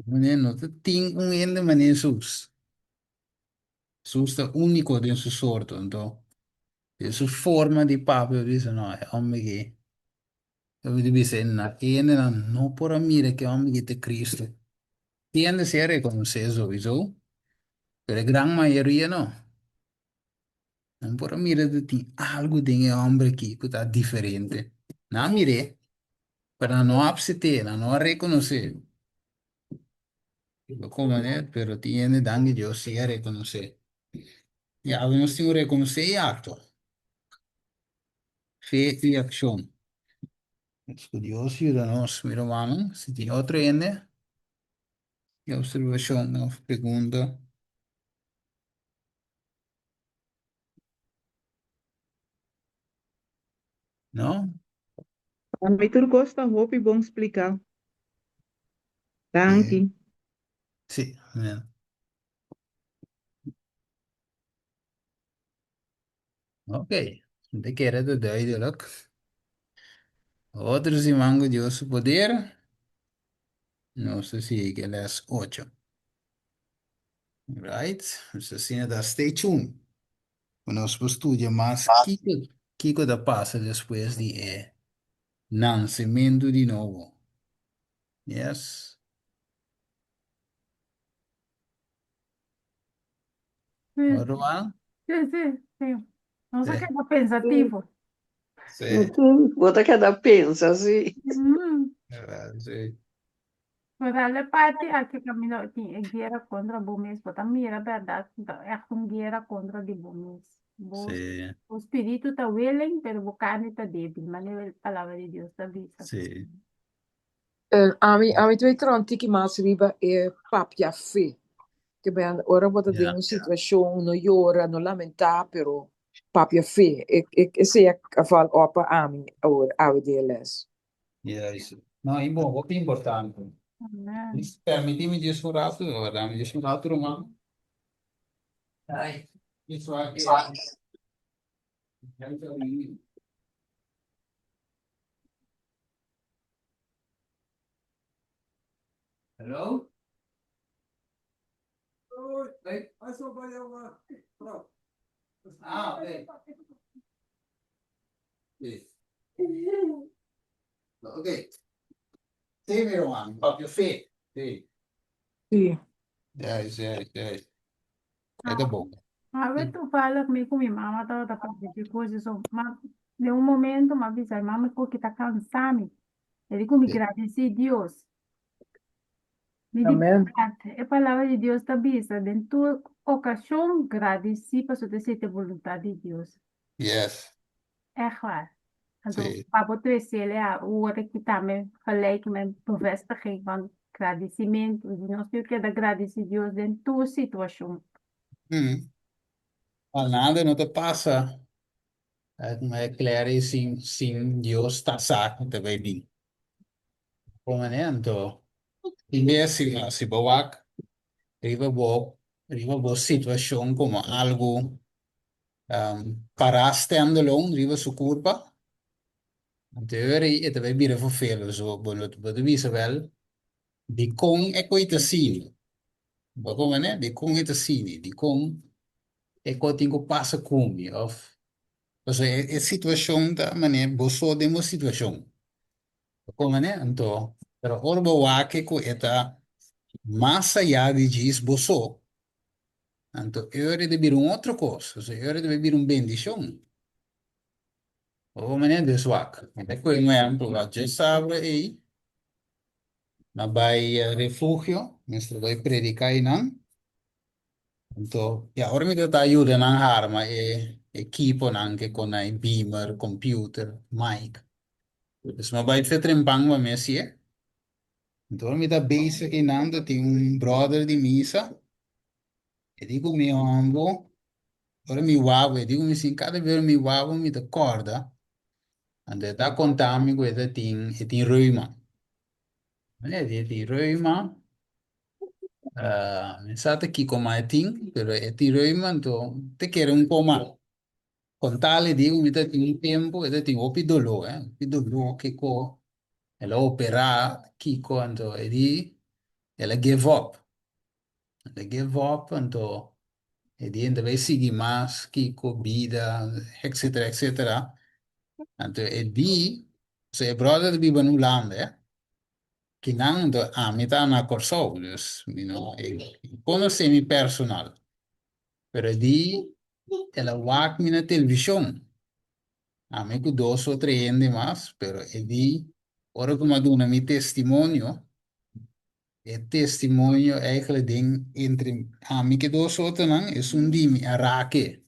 Manera no ta tin un hende manera Hesus. Hesus ta úniko den su sorto, anto den su forma di papia bo ta bisa no, e hòmber aki, bo ta bisa e hendenan no por a mira ku e hòmber aki ta Cristo. Tin hende si a rekonosé souiso, pero e gran mayoria no. Nan por a mira ku tin algu den e hòmber aki ku ta diferente. Nan a mir'é, pero nan no a apsept'é, nan no a rekonosé. Lo manera, pero tin hende danki Dios si a rekonosé. I awe nos tin ku rekonosé i aktua. Fe i akshon. Ku Dios yuda nos, mi rumannan. Si tin otro hende. Observashon òf pregunta? No? Pa mi tur kos ta hopi bon spliká. Danki. Sí, amen. Ok, mi kere ta duidelijk. Otro siman ku Dios su poder, nos ta sigui les ocho. Right? Nos asina ta stay tuned. Ku nos por studia mas kiko kiko ta pasa despues di e nansementu di nobo. Yes. Sí, Ruan? sí, sí, sí. Nos a Sí. keda pensativo. Sí. Bo ta keda pensa, sí. Sí. Vooral e parti aki kaminda tin e guera kontra bo mes. Bo ta mira bèrdat ku ta ègt un guera kontra di bo mes. Bo, Sí. bo spiritu ta willing, pero bo karni ta débil, manera e palabra di Dios ta bisa. Sí. Ami, ami ta bay traha un tiki mas riba e papia fe. Ke ben, ora bo ta den un situacion, no yora, no lamenta, pero papia fe. E, e, esei a val op pa ami awor, awe di e les. Juist. No, i bon, hopi importante. Amen. Permití mi djis un ratu, warda mi djis un ratu, ruman. Ai, djis wak e. Hello? Ah, oké. Sí. Oké. Sí, mi ruman, papia fe. Sí. Sí. Juist, juist, juist. E ta bon. Awe toevallig mi ku mi mama tabata papia di kos so, ma den un momento m'a bisa, mama ku ki ta kansa mi. E di ku mi gradisí Dios. Mi di Amen. bèrdat, e palabra di Dios ta bisa, den tur okashon gradisí pasobra esei ta e boluntat di Dios. Yes. Echt waar. Anto Sí. pa bo trese a hoor ik tambe gelijk mijn bevestiging van gradisimentu. Di nos tin keda gradisí Dios den tur situashon. Pa nada no ta pasa. Maar Clary sin sin Dios ta sa ku ta bai bin. Kon manera anto tin bes si si bo wak riba bo riba bo situashon komo algu pará stand alone riba su kurpa, anto e ora ei e ta bai bira vervelend. So bo no bo ta bisa wèl dikon e koi ta asina. Bo kon manera dikon e ta asina, dikon e kos tin ku pasa ku mi òf pasobra e situashon ta manera bo so den bo situashon. Bo kon manera? Anto pero ora bo wak ku e ta mas ayá di djis bo so, anto e ora ta bira un otro kos, pasobra e ora ta bai bira un bendishon. Bo kon manera? Dus wak, mi ta kohe un ehèmpel, wak djasabra ei mi a bai refugio, mester bai prediká einan. Anto, ya, ora mi ta yuda nan harma e ekiponan ke kon nan e beamer, computer, mic. Dus mi a bai fe trempan pa mi hasié. Anto ora mi ta bezig einan ta tin un brother di misa, e di ku mi hombo, ora mi wak, e di ku mi sin kada bes ora mi wak mi ta kòrda. Anto e ta konta mi ku e ta tin, e tin reuma. E di e tin reuma. Mi sa ta kiko mas e tin, pero e tin reuma, anto te kere un poco mas. Con tal e digo mi ta tin un tempo, e ta tin hopi doló, eh, hopi doló kiko, el a operá kiko, anto e di el a give up, el a give up, anto e di e ta bai sigui mas kiko, bida, etcetera, etcetera. Anto e di, pasobra e brother ta biba na Hulanda, eh. Kinan anto ami ta na Kòrsou, dus mi no e konosé mi personal. Pero e di el a wak mi na televishon, ami ku dos o tres hende mas, pero e di ora ku mi a duna mi testimonio, e testimonio eigenlijk den entre ami ku e dos otronan, esun di mi a rake.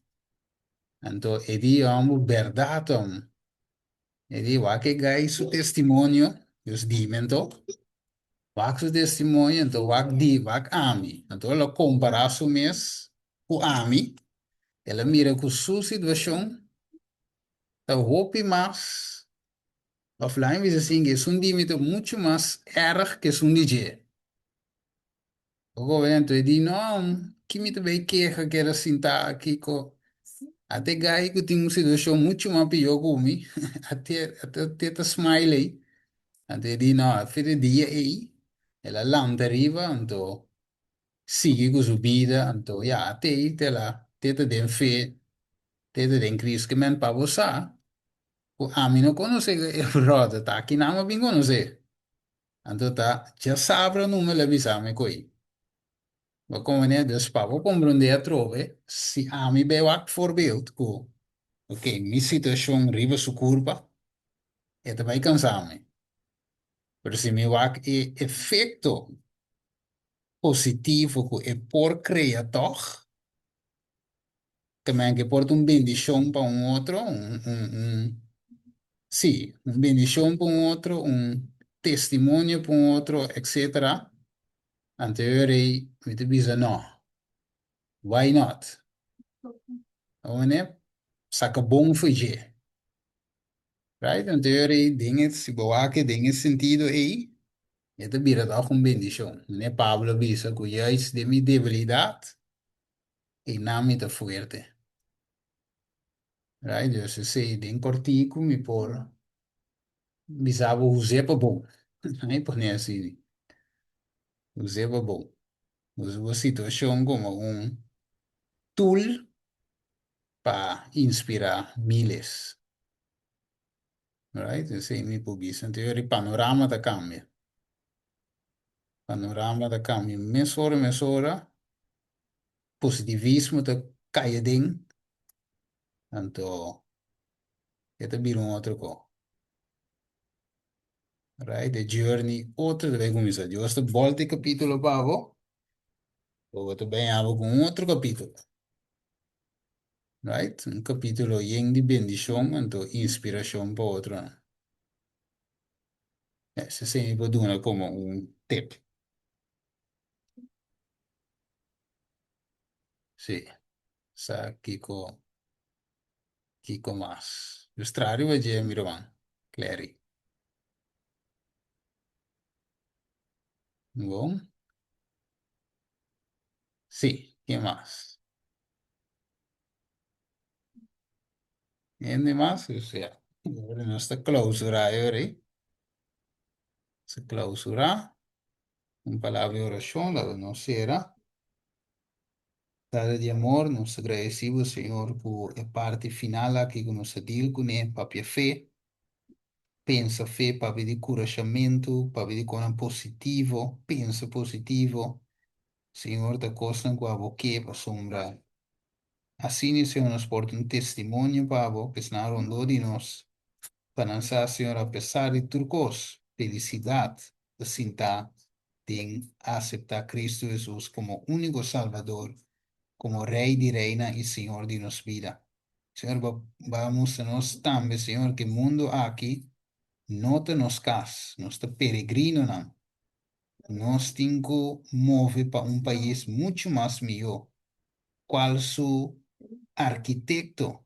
Anto e di, hòmber, bèrdat hòmber. E di, wak e guy su testimonio, dus dime anto. Wak su testimonio, anto wak di, wak ami. Anto el a kompará su mes ku ami, el a mira ku su situashon ta hopi mas, òf laga mi bisa asin, ku esun di mi ta muchu mas èrg ku esun di dje. Poko anto e di, No, ki mi ta bai keha keda sintá kiko? Ata e gai ku tin un situashon muchu mas pió ku mi, ate ate ta smile ei. Anto e di, No, afe di dia ei el a lanta riba, anto sigui ku su bida, anto ya, ate ei te la te ta den fe, te ta den Cristo. Ke men pa bo sa ku ami no konosé e bròder, ta aki nan a bin konosé. Anto ta djasabra numa el a bisa mi koe, Bo komene dus pa bo komprondé atrobe si ami bai wak voorbeeld ku ok mi situashon riba su kurpa e ta bai kansa mi, pero si mi wak e efekto positivo ku e por krea tòg, También ke por ta un bendishon pa un otro, un, un, un, sí, un bendishon pa un otro, un testimonio pa un otro, etcétera. Anto e ora ei mi ta bisa no, why not? Awor saka bon for dje. Right? Anto e ora ei den e, si bo wak den e sentido ei, e ta bira tòg un bendishon. Manera Pablo a bisa ku juist den mi debilidat, Einan mi ta fuerte. Right? Dus esei den kortiku mi por bisa bo us'é pa bon. Mi pone asina. Us'é pa bon. Usa bo situashon komo un tool pa inspirá miles. Right? Esei mi por bisa. Anto e panorama ta kambia. Panorama ta kambia mesora mesora. Positivismo ta kai aden, anto e ta bira un otro ko. Right? E journey otro ta bai kuminsá. Dios ta bolta e kapítulo pa bo, bo ta bai abo ku un otro kapítulo. Right? Un kapítulo yen di bendishon anto inspirashon pa otronan. Esei mi por duna komo un tip. Sí, sa kiko kiko mas. Lustra riba dje mi ruman, Clary. Bon. Sí, ken mas? Hende mas? Osea, ora nos ta clausura e ora ei. Nos ta clausura. Un palabra di orashon, laga nos sera. Tata di amor, nos ta gradesí bo, Señor, ku e parti final aki ku nos a deal kuné, papia fe, pensa fe, papia di kurashamentu, papia di konan positivo, pensa positivo. Señor, ta kosnan ku abo ke pasobra asina, Señor, nos por ta un testimonio pa abo, pa esnan rondó di nos, pa nan sa, Señor, apesar di tur kos, felisidat ta sintá den aseptá Kristu Hesus komo úniko Salbador, komo Rei di reinan i Señor di nos bida. Señor, bo a mustra nos tambe, Señor, ku e mundu aki no ta nos kas, nos ta peregrinonan. Nos tin ku move pa un pais muchu mas mihó, kual su arkitekto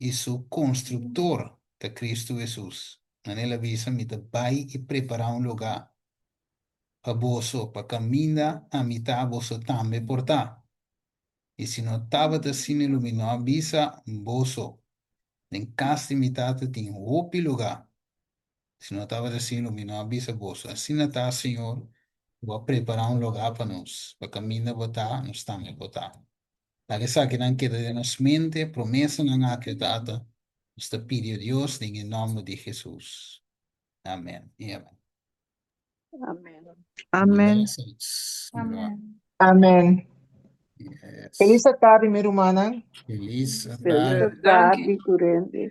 i su konstruktor ta Kristu Hesus. Nan el a bisa, Mi ta bai i prepará un lugá pa boso, pa kaminda ami ta, boso tambe por ta. I si no tabata asina lo mi no a bisa boso, Den kas di mi Tata tin hopi lugá. Si no tabata asina lo mi no a bisa boso. Asina ta, Señor, bo a prepará un lugá pa nos, pa kaminda bo ta, nos tambe por ta. Laga esakinan keda den nos mente, promesanan aki, o Tata, nos ta pidi, o Dios, den e nòmber di Hesus. Amen i amen. Amen. Amen. Blessings. Amen. Amen. Yes. Felis atardi, mi rumannan. Felis Felis atardi. atardi, tur hende.